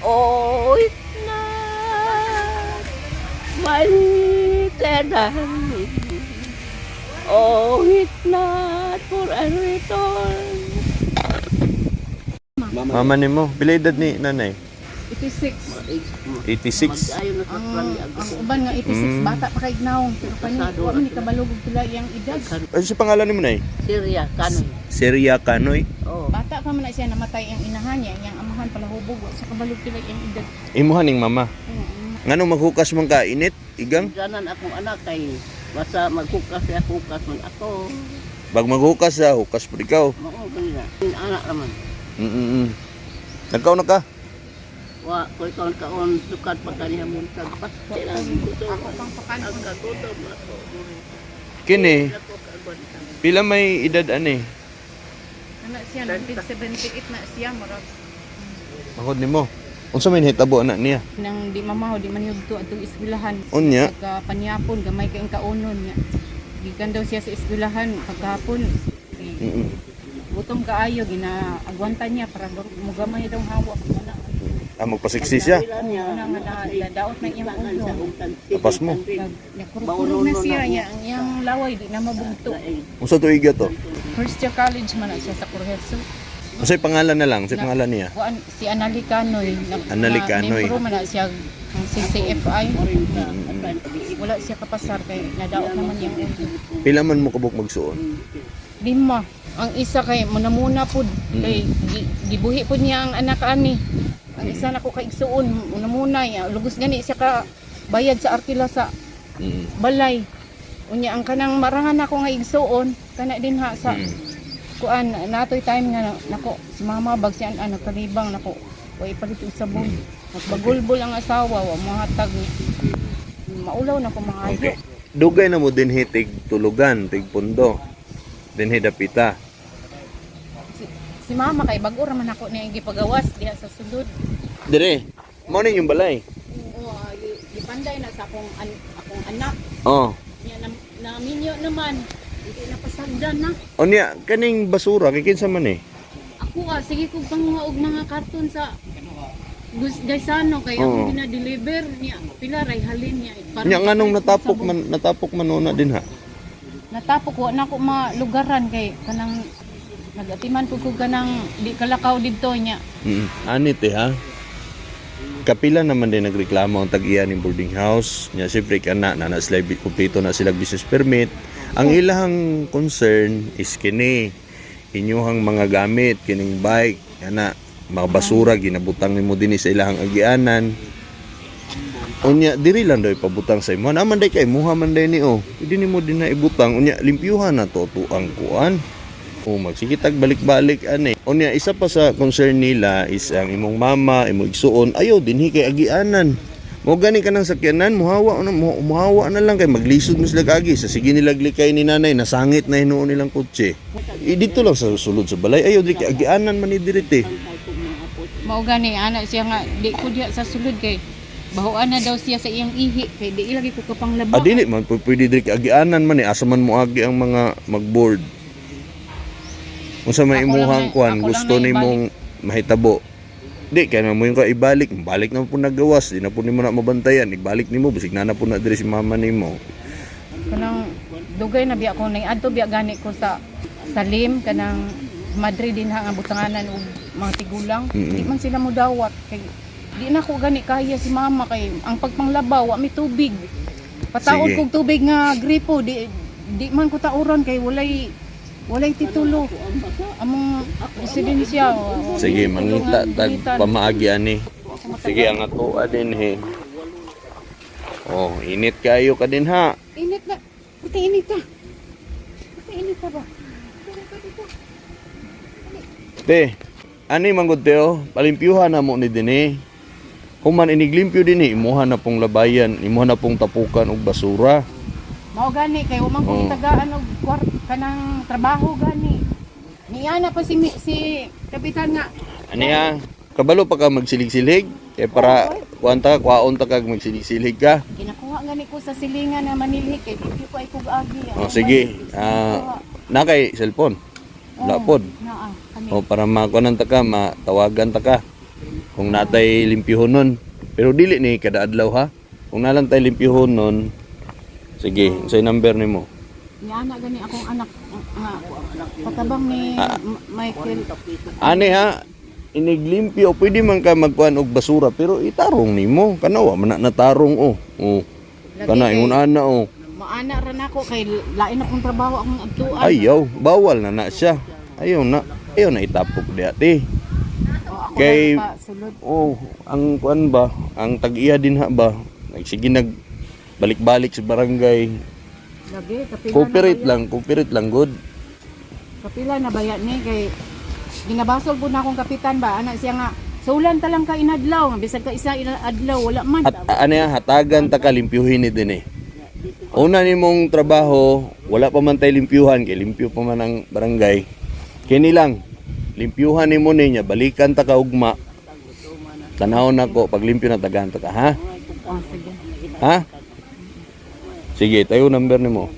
Oh, it's not my little darling. Oh, it's not for a return. Mama nimo, pila edad ni nanay? 86. 86. Mag-ayo na sa Ang, plan ang uban nga 86, bata pa kay naong pero kani wa man ni kabalog og pila iyang edad. Ano si pangalan nimo, nay? Syria, Kanoy. Seria Kanoy. Oh. Bata pa man na siya namatay ang inahan niya, iyang amahan palahubog, wa sa kabalog pila iyang edad. Imuha ning mama. Oo. Ngano maghukas man ka init, igang? Ganan akong anak kay basta maghukas siya, hukas man ako. Bag maghukas sa hukas pud ikaw. Mao kanila. Anak naman. Nagkaon na ka? Wa ko ikaw kaon sukad pa kaniya muntag pastil ang gutom. Ako pang pakanon. Ang kagutom ako. Kini, Ako kaagwanta. pila may edad ani? Ana siya 1978 na siya murag Mangod nimo. Unsa may nahitabo anak niya? nang di mamaho di man yugto atong eskwelahan. Unya? Pagka panyapon gamay kay ang kaunon niya. Gikan daw siya sa eskwelahan pagkahapon. Eh, gutom kaayo ginaagwanta niya para mugamay daw hawa ana. Ah, magpasiksi siya. Ana nga na daot na iyang ulo. Tapas mo. Nagkurog na siya niya ang iyang laway di na mabugto. Unsa tuiga to? First year college man na siya sa Kurheso. Unsay pangalan na lang? Unsay pangalan niya? Kuan si Anali Canoy. Anali Canoy. Membro man na siya ang CCFI. Wala siya kapasar kay nadaot naman iyang ulo. Pila man mo kabuk magsuon? Lima. Ang isa kay munamuna pud kay gibuhi pud niya ang anak ani. Ang isa nako kay igsuon munamuna ya lugos gani siya ka bayad sa arkila sa balay. Unya ang kanang marangan nako nga igsuon kana din ha sa kuan natoy time nga nako si mama bag si an nagkalibang nako wa ipalit og sabon. Nagbagulbol ang asawa wa mohatag, maulaw na ko maayo. Okay. Dugay na mo din tig tulugan, tig pundo. Dinhi dapita. Si mama kay bag-o ra man ako niya gipagawas diha sa sulod. Dire. Mo ni yung balay. Oo, gipanday na sa akong anak. Oh. Niya na, naminyo naman. Hindi na pasagdan na. Unya kaning basura kay kinsa man eh? Ako ah, sige kog panguha og mga karton sa Gaisano kay Oo. ako gina-deliver niya. Pila ray halin niya. Parang Nya nganong natapok sabon. man natapok man una din ha? Natapok wa na ako malugaran kay kanang nagatiman ko kanang di kalakaw didto niya. Ani te ha. Kapila naman din nagreklamo ang tag-iya ng boarding house. Nya siyempre kana na na sila kumpleto na sila business permit. Ang ilahang concern is kini inyuhang mga gamit kining bike ana mga basura ginabutang nimo dinhi sa ilahang agianan. Unya diri lang daw ipabutang sa imo. Naman day kay muha man day ni oh. Pwede nimo din na ibutang unya limpyuhan na to tuang kuan. O magsige tag balik-balik ani. Unya isa pa sa concern nila is ang imong mama, imong igsuon ayaw dinhi kay agianan. Mo gani ka ng sakyanan, muhawa na muhawa na lang kay maglisod mo sila agi sa sige nila glikay ni nanay nasangit na hinuon nilang kotse. I dito lang sa sulod sa balay ayaw diri kay agianan man ni diri te. Mao gani ana siya nga di ko diha sa sulod kay bahuan na daw siya sa iyang ihi kay di lagi ko kapanglaba. Ah, dili man pwede diri kay agianan man eh asa man moagi ang mga magboard. Unsa may Ako lang imuhang kuan ako lang gusto na nimong mahitabo. Di kay na mo yung ka ibalik, balik na po nagawas, di na po nimo na mabantayan, ibalik nimo bisig na na po na diri si mama nimo. Kanang dugay na biya ko nay adto biya gani ko sa Salim kanang Madrid din ha nga butanganan og mga tigulang. Di man sila modawat kay di na ko gani kaya si mama kay ang pagpanglaba wa may tubig. Pataod Sige. kog tubig nga gripo di di man ko tauron kay walay walay titulo. Among residensya. Sige, mangita tag pamaagi ani. Sige, ang ato din he. Oh, init kayo ka din ha. Init na. Puti init ta. Puti init ta ba? Te, ani manggod teo, palimpyuhan na mo ni dinhi. Human iniglimpyo dinhi, imuha na pong labayan, imuha na pong tapukan og basura. Mao gani kay wa man ko itagaan og kwart kanang trabaho gani. Niya na pa si kapitan nga. Ani ha, kabalo pa ka magsilig-silig kay para kuan ta kuhaon ta kag magsilig-silig ka. Ginakuha gani ko sa silingan na manilhik kay di ko ay kog agi. Oh, sige. Ah, na kay cellphone. Wala pod. Naa kami. O para makuanan ta ka, matawagan ta ka. Kung natay limpyuhon nun. Pero dili ni kada adlaw ha. Kung nalang tay limpyuhon nun, sige, unsay number nimo? Niana gani akong anak nga patabang ni Michael. Ani ha, iniglimpyo, pwede man ka magkuan og basura pero itarong nimo. Kana wa man na natarong oh. Oh. Lagi Kana kay- ingon ana oh. Maana ra nako kay lain akong trabaho akong adtuan. Ayaw, bawal na na siya. Ayaw na. Ayaw na itapok diha ti. Oh, ako Kay- lang pa sulod. Oh, ang kuan ba, ang tag-iya din ha ba? Nagsige nag balik-balik sa barangay. Lagi kapila Cooperate na lang, cooperate lang good. Kapila na baya ni kay ginabasol pud na akong kapitan ba ana siya nga sulan ta lang ka inadlaw bisag ka isa inadlaw wala man. At ano yan, hatagan ta ka limpyuhin ni din eh. Una nimong trabaho, wala pa man tay limpyuhan kay limpyo pa man ang barangay. Kini lang, limpyuhan nimo niya, balikan ta ka ugma. Tanaw nako pag limpyo na tagaan ta ka, ha? Oh, sige. Ha? Sige, tayo number nimo.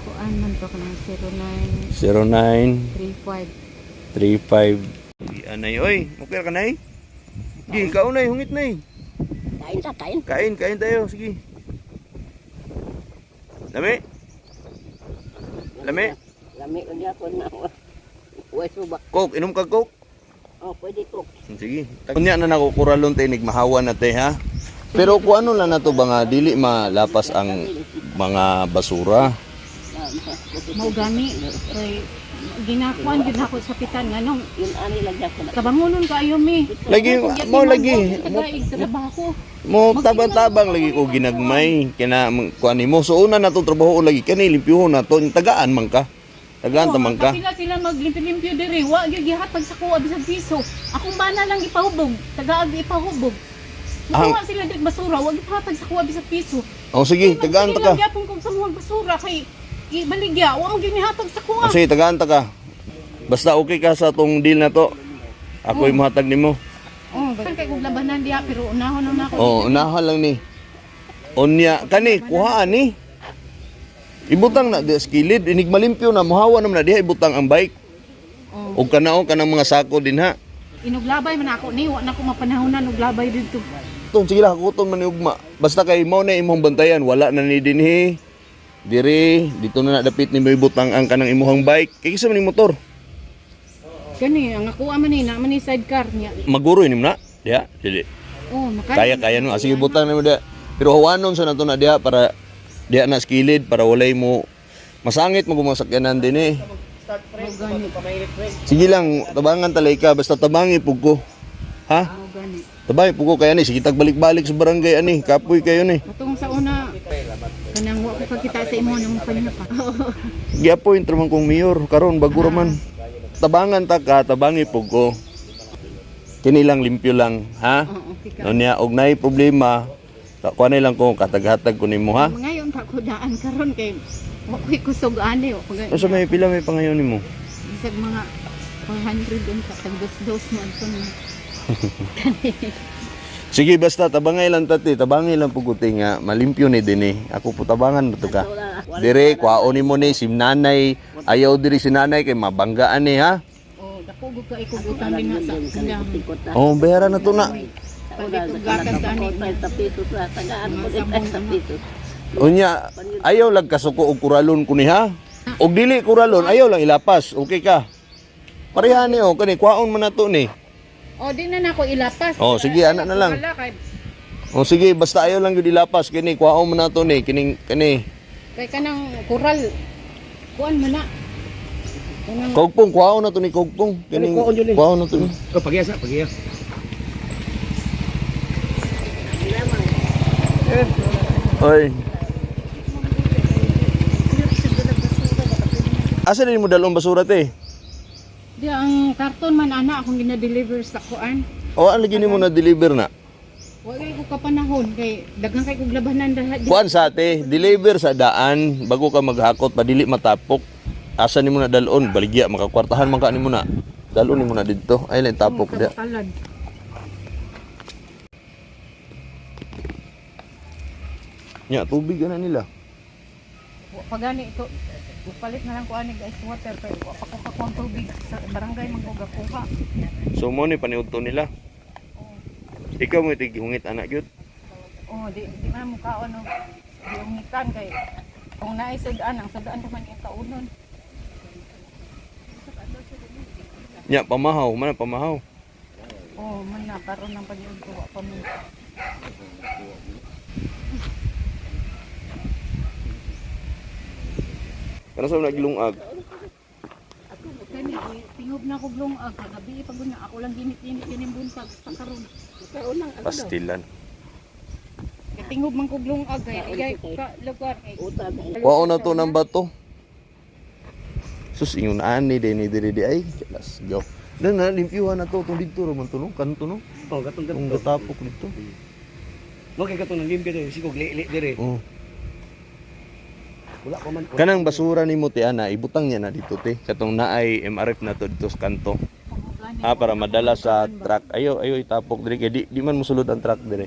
Kuan man to kanang 09 0935. 35. Anay oy, okay ka nay? Gi, kaunay hungit nay. Kain ta, kain. Kain, kain tayo, sige. Lami? Lami? Lami unya ko na. Uy, subak. Coke, inom ka Coke? Oh, pwede ko. Sige. Unya na nako kuralon tayo nigmahawa na te ha. Pero kung ano lang na to ba nga dili malapas ang mga basura. Mao gani kay ginakuan gyud nako sa kapitan nganong Yun ani lang ako na. kabangunon kaayo mi. Lagi, mo lagi. Mo trabaho. Mo tabang-tabang lagi ko ginagmay kina kuan nimo. So una na tong trabaho lagi kani limpyuhon na to tagaan man ka. Tagaan ta man ka. Kapila sila maglimpyo-limpyo diri, wa gyud gihatag sa kuha bisag piso. Akong bana lang ipahubog, tagaag ipahubog. Ang- Mukuha sila diri basura, wa gihatag sa kuha bisag piso. Oh sige, tagaan ta ka. Sige lang gyapon kog samuang basura kay ibaligya, wa man gyud nihatag sa kuha. Oh, sige, tagaan ta ka. Basta okay ka sa tong deal na to. Ako'y muhatag nimo. Oh, kay kog labanan diha pero unahon na nako. Oh, unahan lang ni. Unya kani kuhaan ni. Ibutang na di sa kilid, inig malimpyo na muhawa naman na diha ibutang ang bike. Oh. Og kanao kanang mga sako din ha. Inuglabay man ako ni, wa na ko mapanahonan og labay didto. Tong sige lang hakuton man ni ugma. Basta kay mao na imong bantayan, wala na ni dinhi. Dire, dito na nadapit nimo ibutang ang kanang imuhang bike. Kay kisa man ning motor. Kani ang ako man ni na man ni sidecar niya. Maguro ini na. Diha, dili. Oh, makaya. Kaya kaya no. Ah, sige butang nimo diha. Pero hawanon sa nato na diha para diha na sa kilid para walay mo masangit mo gumasakyanan din eh. Mao gani. Sige lang, tabangan talay ka basta tabangi pug ko. Ha? Mao gani. Tabangi pug ko kaya ni sige tag balik-balik sa barangay ani, kapoy kayo ni. Katong sa una kanang wa ko kakita sa imo nang kanya pa. Gi-appoint ra man kong mayor karon bago ra man. Tabangan ta ka, tabangi pug ko. Kini lang limpyo lang, ha? Oo, okay ka. No niya og naay problema, kuan lang ko kataghatag ko nimo ha. Ngayon pa ko daan karon kay wa ko'y kusog ani wa ko gani. Unsa may pila may pangayon nimo? Bisag mga 400 unta tag dos-dos man to ni. Sige basta tabangay lang tati, tabangay lang pug ko, te, nga malimpyo ni dinhi. Ako po tabangan mo to ka. Dire kwaon nimo ni si nanay, ayaw diri si nanay kay mabanggaan ni ha. Oh, dako gud ka ikog utang din sa sila. Oh, bayaran na to na. Palit og gatas ani. Sa piso sa tagaan ko din sa piso. Unya, ayaw lang kasuko og kuralon ko ni ha. Og dili kuralon, ayaw lang ilapas. Okay ka. Pareha ni oh, kani kwaon man na to ni. Oh, di na nako ilapas. Oh, sige, ana na lang. Wala kay Oh, sige, basta ayaw lang gyud ilapas kini kwaon man na to ni kining kani. kay kanang kural. Kuan man na. Kanang Kogpong kwaon na to ni kogpong. Kining kwaon na to ni. Oh, pagiya sa, pagiya. Oy. Asa din mo dalong basura te? Di ang karton man ana akong gina-deliver sa kuan. O ang lagi nimo na deliver na? Wa kay ko kapanahon kay daghan kay kog labanan daha di. Kuan sa ate, deliver sa daan bago ka maghakot padili matapok. Asa nimo na dalon baligya makakwartahan man ka nimo na. Dalon nimo na didto. Ay lang tapok dia. Kalad. Nya tubig ana nila. Wa pa gani ito. Palit na lang ko ani ice water kay wa pa ko kakuha tubig sa barangay man ko gakuha. So mo ni paniudto nila. Oh, Ikaw mo tigihungit anak gyud. oh di man mo kaon og giungitan kay kung naay sudan ang sudan man iyang kaunon. Nya pamahaw, man ang pamahaw. Oh, man na karon ng paniudto wa pa mo. Kana sa naglungag. Kani tingob na ko lungag kagabi pag na ako lang ginit-init kining buntag sa karon. Kaon lang ano daw. Pastilan. Kay tingob man kog lungag kay igay ka lugar kay Utang. Wao na to ng bato. Sus ingon ani din ni diri di ay. Let's go. Dan na limpyuhan na to tong didto ra man to no, kanto no. Oh, katong Tong kadto. gatapok dito. Mo kay katong nang diri, sigog li diri. Oh. Wala pa man. Kanang basura nimo ti ana, ibutang niya na dito te. Katong naay MRF na to dito sa kanto. Ah, para madala sa truck. Ayo, ayo itapok diri kay di man mosulod ang truck diri.